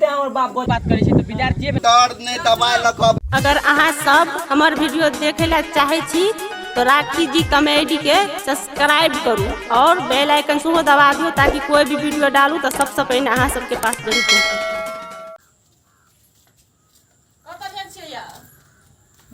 तें हमर बाप बात करै छै तऽ विद्यार्थी दर्द नहि दबाइ लऽ कऽ अगर अहाँ सब हमर वीडियो देखै ला चाहै छी तऽ राखी जी कॉमेडी के सब्सक्राइब करू और बेल आइकन सेहो दबा दियौ ताकि कोई भी वीडियो डालू तऽ सबसँ पहिने अहाँ सबके पास जरूर पहुँचे। कतऽ गेल छियै यौ?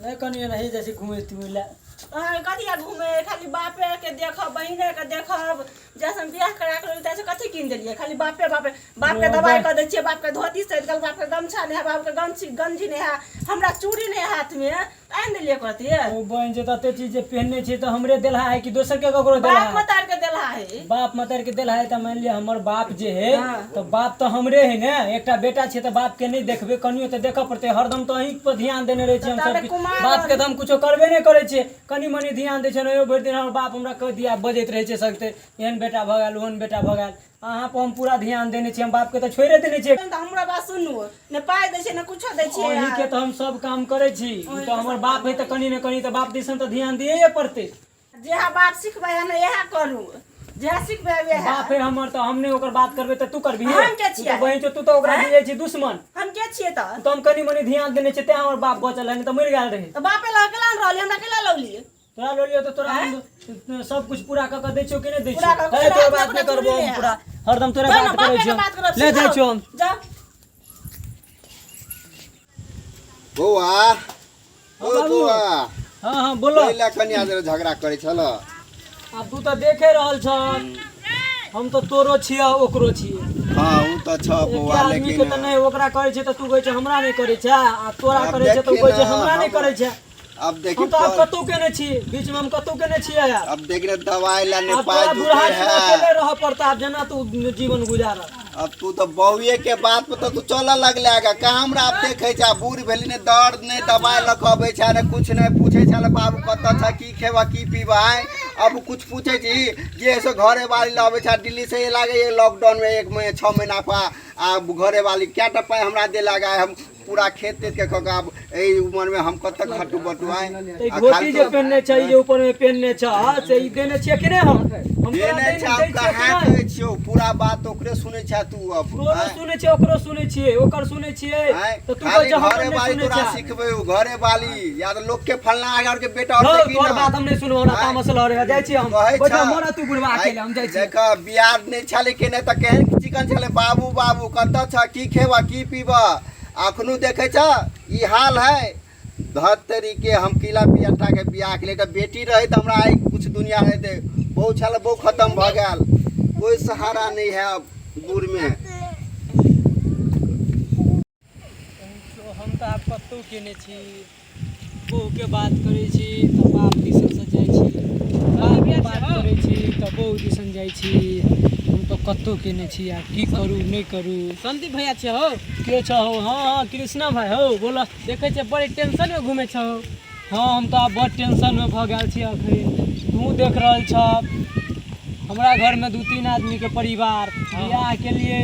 नहि कनि एनाही जाइ छी घुमै तुमै लए। अहाँ कथी लए घुमै? खाली बापे के देखब, बहिने के देखब। जैसे हम बियाह करा के लेलियै तैसे कथी कीन देलियै? खाली बापे बापे। बाप के दबाइ कऽ दै छियै, बाप के धोती सैत गेल, बाप के गमछा नहि है, बाप के गमछी गंजी नहि है, हमरा चूड़ी नहि है हाथ मे, तऽ आनि देलियै कथी? ओ बहिन जे तते चीज जे पहिनने छै तऽ हमरे देलहा है कि दोसर के ककरो देलहा बाप है? मतार के देलहा है। बाप मतार के देलहा है तऽ मानि लिअ हमर बाप जे है हाँ। तऽ बाप तऽ हमरे है ने, एकटा बेटा छै तऽ बाप के नहि देखबै कनियो तऽ देखऽ पड़तै। हरदम तऽ अहीं पर ध्यान देने रहै छी हम तऽ सब ताबे किछु। कुमार बाप के रहली। तऽ हम कुछो करबे नहि करै छियै, कनि मनि ध्यान दै छियनि। ओहियो भरि दिन हमर बाप हमरा कह दिया बजैत रहै छै सगते, एहन बेटा भऽ गेल ओहन बेटा भऽ गेल। अहाँ पर हम पूरा ध्यान देने छी, हम बाप के तऽ छोड़े देने छियै। तऽ हमरा बात सुनू, ने पाइ दै छै ने कुछो दै छियै। अहीं के तऽ हम सब काम करै छी, ओ तऽ हमर बाप है तऽ कनि ने कनि तऽ बाप दिसन तऽ ध्यान दियैए पड़तै। जेहा बाप सिखबै है ने इएह करू, जेहा सिखबै है वएह। बाप है हमर तऽ हम नहि ओकर बात करबै तऽ तू करबिही? हम के तू छियै? तऽ बहिन छौ, तू तऽ ओकरा आँय? दियै छी दुश्मन। हम के छियै तऽ? तऽ हम कनि मनि ध्यान देने छियै तें हमर बाप बचल है, नहि तऽ मरि गेल रहै। तऽ बापे लग केला ने रहलियै, हमरा केला लौलियै? तोरा लऽ लियौ तऽ तोरा हम सब कुछ पूरा कऽ कऽ दै छियौ कि नहि दै पूरा छियौ? कऽ कऽ हे, तोरा तोरा बात नहि अपना करबो चूड़ी हम नहि पूरा, हरदम तोरा जाउ ने, बात करै बापे के छियौ। बात करब ले जाइ सिखाउ। छियौ हम। जाउ। बौआ, ओ बाबू। बौआ। हँ हँ, बोलो। कैला कनिया जरे झगड़ा करै छल? आब तू तऽ देखे रहल छ, हम तऽ तोरो छियै ओकरो छियै। हँ, ओ तऽ छ एके बौआ, आदमी लेकिन के तऽ नहि, ओकरा करै छै तऽ तू कहै छै हमरा नहि करै छै, आ तोरा आब करै छै तऽ ओ देखी कहै छै ने, हमरा नहि करै छै। अब देखी हम तऽ आब कतहु केने छी, बीच मे हम कतहु केने छियै यार। अब देख रे, दवाई ला आब पाइ तोरा जुटे बूढ़ा है। अकेले रहऽ पड़ता आब, जेना तू जीवन गुजार। अब तू तऽ बौए के बात पर तऽ तू चलऽ लगले आगा। कहाँ हमरा आब देखै छै? आब बूढ़ भेली, ने दर्द ने दवाई लऽ कऽ अबै छै, ने कुछ नहि पूछै छै बाबू कतऽ छै, की खेबा की पीबा। आय अब कुछ पूछै छी जे से घरे वाली लऽ अबै छै दिल्ली से लागे लॉकडाउन में एक महीना 6 महीना पर, आ घरे वाली क्या टा पाइ हमरा दे लागा। हम पूरा खेत तेत के कऽ के आब एहि उमर में हम कतऽ खटू बटू आय? तऽ ई धोती जे पहिनने छै, ई जे ऊपर में पहिनने छ, से ई देने छियै कि नहि? हम तोरा देने दै छै। आब दै छियै कि कहाँ नहि? कहै छियौ, पूरा बात ओकरे सुनै छै तू अब। तोरो आँय? सुनै छियै, ओकरो सुनै छियै, ओकर सुनै छियै आँय? तऽ तू कहै खाली छै हमर घरे नहि वाली सुनै तोरा छै। सिखबै घरे वाली या तऽ लोक के फलना आगे के बेटा और हौ, देखी तोहर ना। बात हम नहि सुनबो, हमरा आँय? तामस लहरे जाइ छी हम। कहै बैठ छ। मरऽ तू बुढ़वा आँय, अकेले, हम जाइ छी। देख, बियाह नहि छलै के नहि तऽ केहन चिकन छलै, बाबू बाबू कतऽ छ, की खेबऽ की पीबऽ, अखनो देखै छ ई हाल है। धत तरीके हम किला बियाठा के बियाह के लिए तऽ बेटी रहे तऽ हमरा आइ कुछ दुनिया रहते, बहु छल बहु खत्म भऽ गेल, कोई सहारा नहीं है अब बूढ़ में। हम तऽ आब कतहु केने छी, बहुके बात करै छी तऽ बाप दिसनसँ जाइ छी, बापके बात करै छी तऽ बहु दिसन जाइ छी। हम तऽ कतहु केने छी, आब की करू नहि करू। संदीप भैया छियै हौ? के छहो? हँ हँ, कृष्णा भाई हौ, बोल। देखै छियै बड़ी टेंशनमे घुमै छहो। हँ, हम तऽ आब बड़ टेंशनमे भऽ गेल छी। अखन तू देख रहल छह हमरा घरमे 2-3 आदमीके परिवार, बियाह केलियै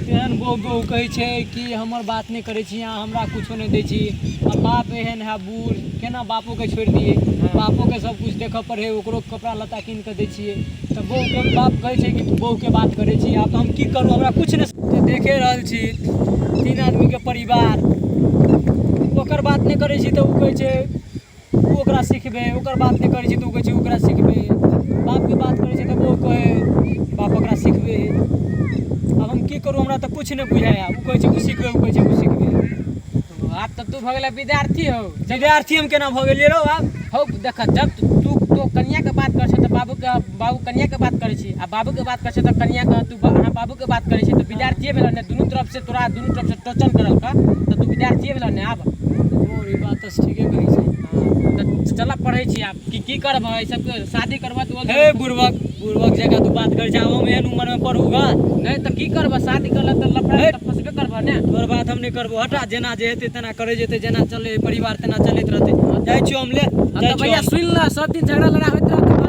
तेहन बहु, बहु कहै छै कि हमर बात नहि करै छी अहाँ, हमरा कुछो नहि दै छी, आ बाप एहन है बूढ़, केना बापोके छोड़ि दियै? बापोके सब किछु देखऽ पड़ै है, ओकरो कपड़ा लत्ता कीन कऽ दै छियै, तऽ बहुके बाप कहै छै कि तू बहुके बात करै छी। आब तऽ हम की करू, हमरा किछु नहि। तऽ देखे रहल छी 3 आदमीके परिवार, ओकर बात नहि करै छी तऽ ओ कहै छै ओ ओकरा सिखबै, ओकर बात नहि करै छी तऽ ओ कहै छै ओकरा सिखबै, बापके बात करै छै तऽ ओ कहै बाप ओकरा सिखबै। आब हम की करू, हमरा तऽ किछु नहि बुझाइए। ओ कहै छै ओ सिखबै, ओ कहै छै ओ सिखबै। आब तऽ तू भऽ गेलै विद्यार्थी हौ। विद्यार्थी हम केना भऽ गेलियै रौ आब? हौ देख, जब तू तो कनियाके बात करै छै तऽ बाबूके बाबू कनियाके बात करै छी, आ बाबूके बात करै छै तऽ कनियाके तू अहाँ बाबूके बात करै छी, तऽ विद्यार्थिए भेल ने? दुनू तरफ से तोरा दुनू तरफ से टोचन करलक तऽ तू विद्यार्थिए भेल ने आब? ओ ई बात तऽ ठीके कहै छै। तऽ चल पढ़ै छी आब, की की करबह ई सबके, शादी करबह तऽ हे बुड़बक, बुड़बक जकाँ तू बात करै छै। आब हम एहन उमरमे पढ़ू गा? नहि तऽ की करबह, शादी करलक तऽ लफड़ा हे। तऽ फंसबे करबह ने। तोहर बात हम नहि करबो, हटा। जेना जे हेतै तेना करै जेतै, जेना चलै परिवार तेना चलैत रहतै। जाइ छियौ हम, ले हँ जाइ तऽ छियौ भैया हम। सुनि ल, सब दिन झगड़ा लड़ाइ होइत रहतौ।